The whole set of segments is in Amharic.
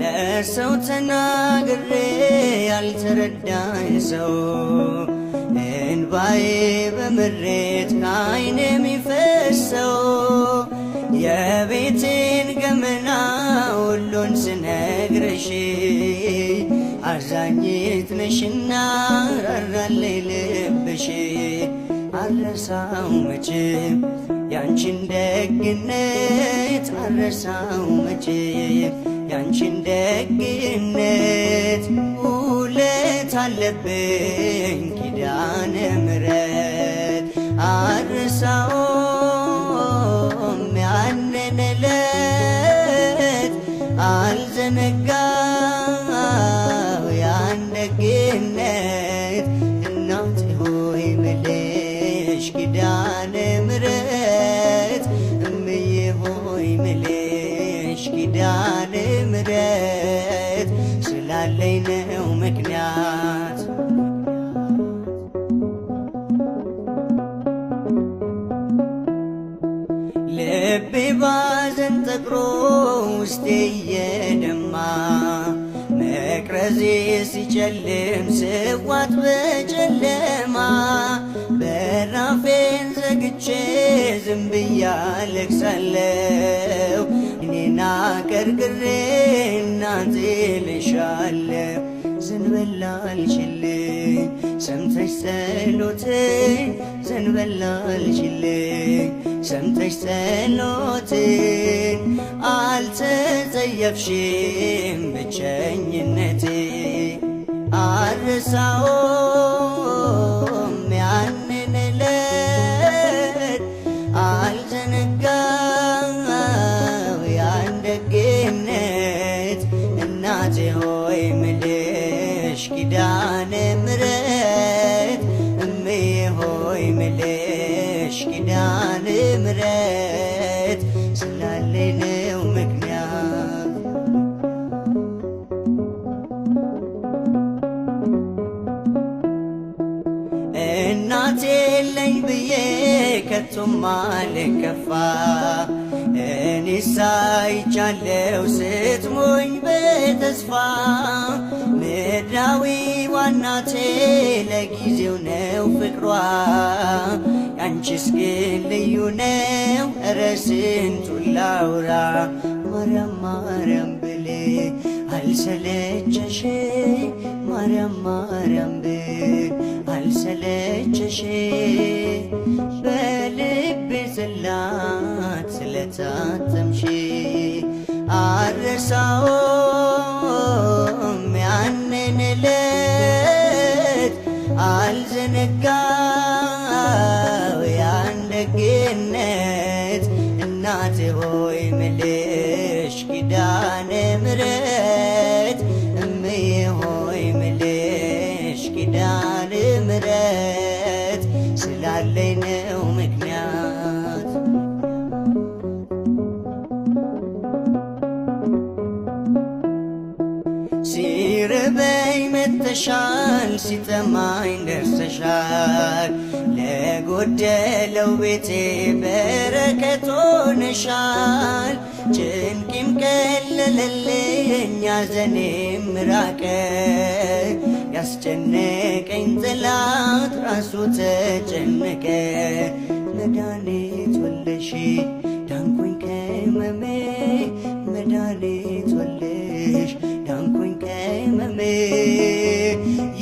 ለሰው ተናግሬ ያልተረዳኝ ሰው እንባዬ በምሬት ከዓይኔ የሚፈሰው የቤቴን ገመና ሁሉን ስነግርሽ አዛኝት ነሽና ራራልኝ ልብሽ። አልረሳው መቼም ያንቺን ደግነት፣ አልረሳው መቼም ያንቺን ደግነት። ውለት አለብኝ ኪዳነ ምሕረት። አልረሳውም ያንን ዕለት፣ አልዘነጋው ያን ደግነት። እናቴ ሆይ ምልሽ ኪዳነ ምሕረት፣ እምዬ ሆይ ምልሽ ኪዳነ ምሕረት ስላለኝ ነው ምክንያት። ልቤ ባዘን ጠቅሮ ውስጤ እየደማ መቅረዜ ሲጨልም ስዋጥ በጨለማ በራፌን ዘግቼ ዝም ብዬ አለቅሳለሁ። እኔና ቀርቅሬ እናቴ ልሻለሁ። ዘንበል አልሽልኝ ሰምተሽ ጸሎቴን፣ ዘንበል አልሽልኝ ሰምተሽ ጸሎቴን። አልተጸየፍሽም ብቸኝነቴ። አልረሳውም ያንን ዕለት፣ አልዘነጋው ያን ደግነት። እናቴ ሆይ ምልሽ ኪዳነ ምሕረት፣ እምዬ ሆይ ምልሽ ኪዳነ ምሕረት ስላለኝ ነው ምክንያት። እናቴ የለኝ ብዬ ከቶም አልከፋ፣ እኔ ሳይቻለው ስትሞኝ በተስፋ። ምድራዊ ዋናቴ ለጊዜው ነው ፍቅሯ፣ ያንቺስ ግን ልዩ ነው። እረ ስንቱን ላውራ። ማርያም ማርያም ብል አልሰለቸሽ፣ ማርያም ማርያም ብል አልሰለቸሽ። በልቤ ጽላት ስለታተምሽ አልረሳውም ያንን ዕለት፣ አልዘነጋው ያን ደግነት። እናቴ ሆይ ምልሽ ኪዳነ ምሕረት፣ እምዬ ሆይ ምልሽ ኪዳነ ምሕረት ስላለኝ ነው ምክንያት። ሲርበኝ መተሻል፣ ሲጠማኝ ደርሰሻል፣ ለጎደለው ቤቴ በረከት ሆነሻል። ጭንቂም ቀለለልኝ ሐዘኔም ራቀ፣ ያስጨነቀኝ ጠላት ራሱ ተጨነቀ። መድኃኒት ወለሽ ዳንኩኝ ከሕመሜ፣ መድኃኒት ወለሽ ዳንኩኝ ከሕመሜ።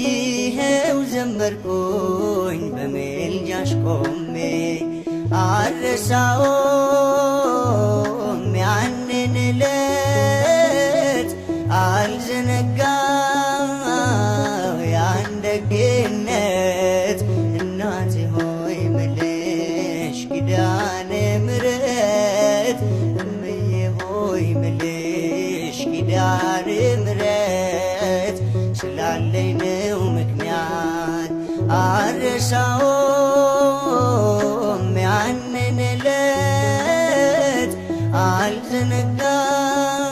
ይኸው ዘመርኩኝ በምልጃሽ ቆሜ። አልረሳውም ያንን ዕለት፣ አልዘነጋው ያን ደግነት። እናቴ ሆይ ምልሽ ኪዳነ ምሕረት፣ እምዬ ሆይ ምልሽ ኪዳነ ምሕረት ስላለኝ ነው ምክንያት። አልረሳውም ያንን ዕለት፣ አልዘነጋው